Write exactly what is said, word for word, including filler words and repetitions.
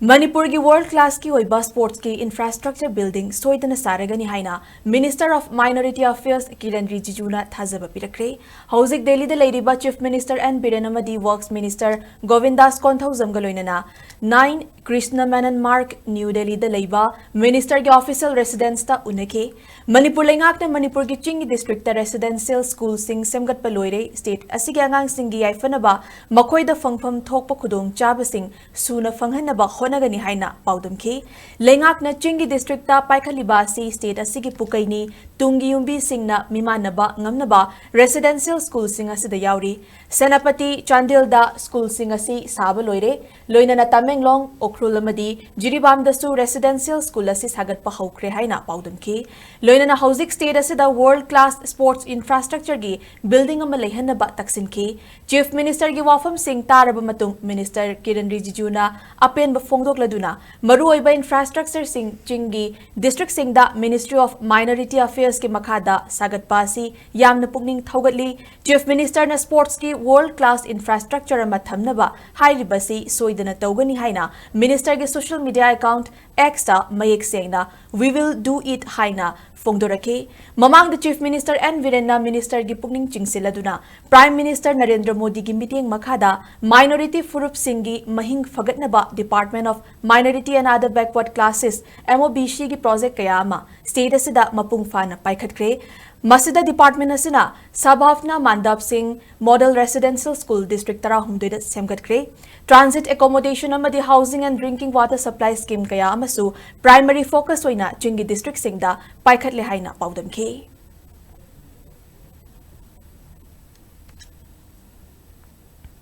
ꯃꯅꯤꯄꯨꯔꯒꯤ ꯋꯥꯔꯜꯗ ꯀ꯭ꯂꯥꯁꯀꯤ ꯑꯣꯏꯕ ꯁ꯭ꯄꯣꯔꯠꯁꯀꯤ ꯏꯟꯐ꯭ꯔꯥꯁ꯭ꯇ꯭ꯔꯛꯆꯔ ꯕꯤꯜꯗꯤꯡ ꯁꯣꯏꯗꯅ ꯁꯥꯔꯒꯅꯤ ꯍꯥꯏꯅ minister of minority affairs Kiren ꯔꯤꯖꯤꯖꯨꯅ ꯊꯥꯖꯕ ꯄꯤꯔꯛꯈ꯭ꯔꯦ꯫ ꯍꯧꯖꯤꯛ ꯗꯦꯜꯂꯤꯗ ꯂꯩꯔꯤꯕ ꯆꯤꯐ ꯃꯤꯅꯤꯁꯇꯔ ꯑꯦꯟ ꯕꯤꯔꯦꯟ ꯑꯃꯗꯤ ꯋꯔꯛꯁ ꯃꯤꯅꯤꯁꯇꯔ ꯒꯣꯕꯤꯟꯗꯥꯁ ꯀꯣꯟꯊꯧꯖꯝꯒ ꯂꯣꯏꯅꯅ ꯅꯥꯏꯟ ꯀ꯭ꯔꯤꯁꯅ ꯃꯦꯅꯟ ꯃꯥꯔꯒ, ꯅ꯭ꯌꯨ ꯗꯦꯜꯂꯤꯗ ꯂꯩꯕ ꯃꯤꯅꯤꯁꯇꯔꯒꯤ ꯑꯣꯐꯤꯁꯤꯌꯦꯜ ꯔꯦꯁꯤꯗꯦꯟꯁꯇ ꯎꯅꯈꯤ꯫ ꯃꯅꯤꯄꯨꯔ ꯂꯩꯉꯥꯛꯅ ꯃꯅꯤꯄꯨꯔꯒꯤ ꯆꯤꯡꯒꯤ ꯗꯤꯁꯇ꯭ꯔꯤꯛꯇ ꯔꯦꯁꯤꯗꯦꯟꯁꯤꯌꯦꯜ ꯁ꯭ꯀꯨꯜꯁꯤꯡ ꯁꯦꯝꯒꯠꯄ ꯂꯣꯏꯔꯦ꯫ ꯁ꯭ꯇꯦꯠ ꯑꯁꯤꯒꯤ ꯑꯉꯥꯡꯁꯤꯡꯒꯤ ꯌꯥꯏꯐꯅꯕ ꯃꯈꯣꯏꯗ ꯐꯪꯐꯝ ꯊꯣꯛꯄ ꯈꯨꯗꯣꯡꯆꯥꯕꯁꯤꯡ ꯁꯨꯅ ꯐꯪꯍꯟꯅꯕ ꯍꯣꯠꯅꯒꯅꯤ ꯍꯥꯏꯅ ꯄꯥꯎꯗꯝꯈꯤ꯫ ꯂꯩꯉꯥꯛꯅ ꯆꯤꯡꯒꯤ ꯗꯤꯁꯇ꯭ꯔꯤꯛꯇ ꯄꯥꯏꯈꯠꯂꯤꯕ ꯑꯁꯤ ꯁ꯭ꯇꯦꯠ ꯑꯁꯤꯒꯤ ꯄꯨꯀꯩꯅꯤ꯫ ꯇꯨꯡꯒꯤ ꯌꯨꯝꯕꯤꯁꯤꯡꯅ ꯃꯤꯃꯥꯟꯅꯕ ꯉꯝꯅꯕ ꯔꯦꯁꯤꯗꯦꯟꯁꯤꯌꯦꯜ ꯁ꯭ꯀꯨꯜꯁꯤꯡ ꯑꯁꯤꯗ ꯌꯥꯎꯔꯤ꯫ ꯁꯦꯅꯥꯄꯇꯤ, ꯆꯥꯟꯗꯦꯜꯗ ꯁ꯭ꯀꯨꯜꯁꯤꯡ ꯑꯁꯤ ꯁꯥꯕ ꯂꯣꯏꯔꯦ꯫ ꯂꯣꯏꯅꯅ ꯇꯃꯦꯡꯂꯣꯡ, ꯎꯈ꯭ꯔꯨꯜ ꯑꯃꯗꯤ ꯖꯤꯔꯤꯕꯥꯝꯗꯁꯨ ꯔꯦꯁꯤꯗꯦꯟꯁꯤꯌꯦꯜ ꯁ꯭ꯀꯨꯜ ꯑꯁꯤ ꯁꯥꯒꯠꯄ ꯍꯧꯈ꯭ꯔꯦ ꯍꯥꯏꯅ ꯄꯥꯎꯗꯝꯈꯤ꯫ ꯂꯣꯏꯅꯅ ꯍꯧꯖꯤꯛ ꯁ꯭ꯇꯦꯠ ꯑꯁꯤꯗ ꯋꯥꯔꯜꯗ ꯀ꯭ꯂꯥꯁ ꯁ꯭ꯄꯣꯔꯠꯁ ꯏꯟꯐ꯭ꯔꯥꯁ꯭ꯇ꯭ꯔꯛꯆꯔꯒꯤ ꯕꯤꯜꯗꯤꯡ ꯑꯃ ꯂꯩꯍꯟꯅꯕ ꯇꯛꯁꯤꯟꯈꯤ꯫ ꯆꯤꯐ ꯃꯤꯅꯤꯁꯇꯔꯒꯤ ꯋꯥꯐꯝꯁꯤꯡ ꯇꯥꯔꯕ ꯃꯇꯨꯡ ꯃꯤꯅꯤꯁꯇꯔ ꯀꯤꯔꯟ ꯔꯤꯖꯤꯖꯨꯅ ꯑꯄꯦꯟꯕ ꯐꯣꯡꯗꯣꯛꯂꯗꯨꯅ ꯃꯔꯨꯑꯣꯏꯕ ꯏꯟꯐ꯭ꯔꯥꯁ꯭ꯇ꯭ꯔꯛꯆꯔꯁꯤꯡ ꯆꯤꯡꯒꯤ ꯗꯤꯁꯇ꯭ꯔꯤꯛꯁꯤꯡꯗ ꯃꯤꯅꯤꯁꯇ꯭ꯔꯤ ꯑꯣꯐ ꯃꯥꯏꯅꯣꯔꯤꯇꯤ ꯑꯐꯤꯌꯔꯁꯀꯤ ꯃꯈꯥꯗ ꯁꯥꯒꯠꯄ ꯑꯁꯤ ꯌꯥꯝꯅ ꯄꯨꯛꯅꯤꯡ ꯊꯧꯒꯠꯂꯤ꯫ ꯆꯤꯐ ꯃꯤꯅꯤꯁꯇꯔꯅ ꯁ꯭ꯄꯣꯔꯠꯁꯀꯤ ꯋꯥꯔꯜꯗ ꯀ꯭ꯂꯥꯁ ꯏꯟꯐ꯭ꯔꯥꯁ꯭ꯇ꯭ꯔꯛꯆꯔ ꯑꯃ ꯊꯝꯅꯕ ꯍꯥꯏꯔꯤꯕꯁꯤ ꯁꯣꯏꯗꯅ ꯇꯧꯒꯅꯤ ꯍꯥꯏꯅ ꯃꯤꯅꯤꯁꯇꯔꯒꯤ ꯁꯣꯁꯤꯌꯦꯜ ꯃꯤꯗꯤꯌꯥ ꯑꯦꯀꯥꯎꯟꯠ X ꯇ ꯃꯌꯦꯛ ꯁꯦꯡꯅ "We will do it" ꯍꯥꯏꯅ ꯐꯣꯡꯗꯣꯔꯛꯈꯤ꯫ ꯃꯃꯥꯡꯗ ꯆꯤꯐ ꯃꯤꯅꯤꯁꯇꯔ ꯑꯦꯟ ꯕꯤꯔꯦꯟꯅ ꯃꯤꯅꯤꯁꯇꯔꯒꯤ ꯄꯨꯛꯅꯤꯡ ꯆꯤꯡꯁꯤꯜꯂꯗꯨꯅ ꯄ꯭ꯔꯥꯏꯝ ꯃꯤꯅꯤꯁꯇꯔ ꯅꯔꯦꯟꯗ꯭ꯔ ꯃꯣꯗꯤꯒꯤ ꯃꯤꯠꯌꯦꯡ ꯃꯈꯥꯗ ꯃꯥꯏꯅꯣꯔꯤꯇꯤ ꯐꯨꯔꯨꯞꯁꯤꯡꯒꯤ ꯃꯍꯤꯡ ꯐꯒꯠꯅꯕ Department of Minority and Other Backward Classes, M O B C ꯒꯤ ꯄ꯭ꯔꯣꯖꯦꯛ ꯀꯌꯥ ꯑꯃ ꯁ꯭ꯇꯦꯠ ꯑꯁꯤꯗ ꯃꯄꯨꯡ ꯐꯥꯅ ꯄꯥꯏꯈꯠꯈ꯭ꯔꯦ꯫ ꯃꯁꯤꯗ ꯗꯤꯄꯥꯔꯠꯃꯦꯟꯠ ꯑꯁꯤꯅ ꯁꯚꯥꯚꯅ ꯃꯥꯟꯗꯕ ꯁꯤꯡ ꯃꯣꯗꯦꯜ ꯔꯦꯁꯤꯗꯦꯟꯁꯤꯌꯦꯜ ꯁ꯭ꯀꯨꯜ ꯗꯤꯁꯇ꯭ꯔꯤꯛ ꯇꯔꯥꯍꯨꯝꯗꯣꯏꯗ ꯁꯦꯝꯒꯠꯈ꯭ꯔꯦ꯫ ꯇ꯭ꯔꯥꯟꯖꯤꯠ ꯑꯦꯀꯣꯃꯣꯗꯦꯁꯟ ꯑꯃꯗꯤ housing and drinking water supply scheme ꯀꯌꯥ ꯑꯃꯁꯨ ꯄ꯭ꯔꯥꯏꯃꯔꯤ ꯐꯣꯀꯁ ꯑꯣꯏꯅ ꯆꯤꯡꯒꯤ ꯗꯤꯁꯇ꯭ꯔꯤꯛꯁꯤꯡꯗ ꯄꯥꯏꯈꯠꯂꯦ ꯍꯥꯏꯅ ꯄꯥꯎꯗꯝꯈꯤ꯫